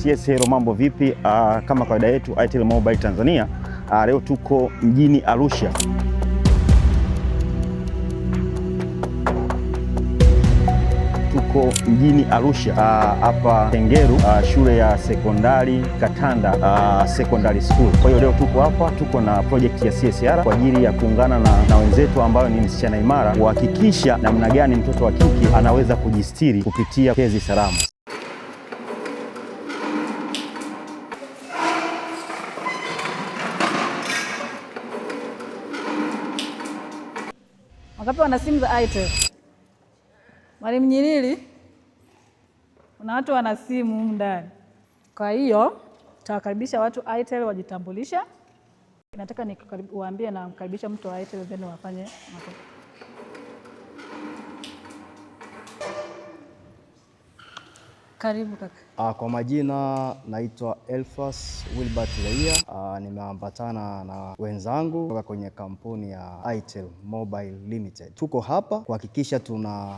Yes, hello, mambo vipi? Kama kawaida yetu Itel Mobile Tanzania, leo tuko mjini Arusha. Tuko mjini Arusha hapa Tengeru, shule ya sekondari Katanda Secondary School. Kwa hiyo leo tuko hapa, tuko na project ya CSR kwa ajili ya kuungana na wenzetu ambayo ni Msichana Imara kuhakikisha namna gani mtoto wa kike anaweza kujistiri kupitia hedhi salama. Wangapi wana simu za Itel? Mwalimu Nyilili, kuna watu wana simu humu ndani. Kwa hiyo tutawakaribisha watu Itel wajitambulisha. Nataka niwaambie na mkaribisha mtu wa Itel then wafanye makofi. Karibu kaka. Kwa majina naitwa Elfas Wilbert Leia. Nimeambatana na wenzangu kutoka kwenye kampuni ya Itel Mobile Limited. Tuko hapa kuhakikisha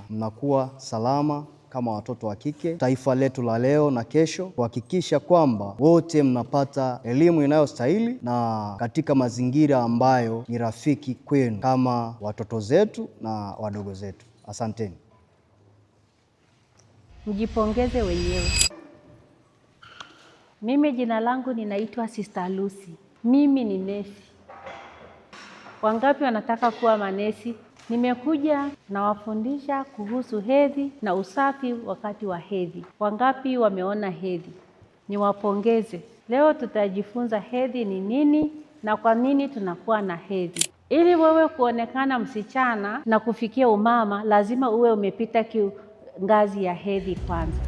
mnakuwa salama kama watoto wa kike, taifa letu la leo na kesho, kuhakikisha kwamba wote mnapata elimu inayostahili na katika mazingira ambayo ni rafiki kwenu kama watoto zetu na wadogo zetu. Asanteni. Mjipongeze wenyewe. Mimi jina langu ninaitwa Sister Lucy. Mimi ni nesi. Wangapi wanataka kuwa manesi? Nimekuja nawafundisha kuhusu hedhi na usafi wakati wa hedhi. Wangapi wameona hedhi? Niwapongeze. Leo tutajifunza hedhi ni nini na kwa nini tunakuwa na hedhi. Ili wewe kuonekana msichana na kufikia umama, lazima uwe umepita ngazi ya hedhi kwanza.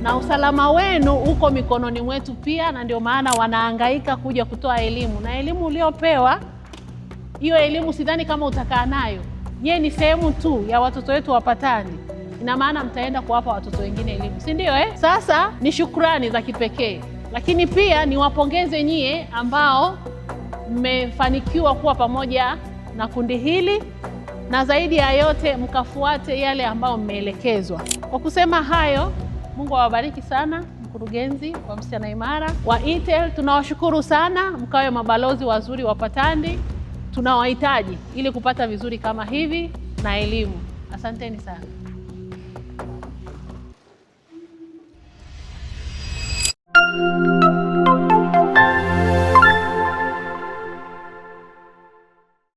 Na usalama wenu uko mikononi mwetu pia, na ndio maana wanahangaika kuja kutoa elimu, na elimu uliopewa hiyo elimu sidhani kama utakaa nayo. Nyie ni sehemu tu ya watoto wetu wapatani, ina maana mtaenda kuwapa watoto wengine elimu, si ndio eh? Sasa ni shukrani za kipekee, lakini pia niwapongeze nyie ambao mmefanikiwa kuwa pamoja na kundi hili, na zaidi ya yote mkafuate yale ambayo mmeelekezwa. Kwa kusema hayo, Mungu awabariki sana mkurugenzi wa Msichana Imara wa Itel. Tunawashukuru sana, mkawe mabalozi wazuri wa Patandi. Tunawahitaji ili kupata vizuri kama hivi na elimu. Asanteni sana.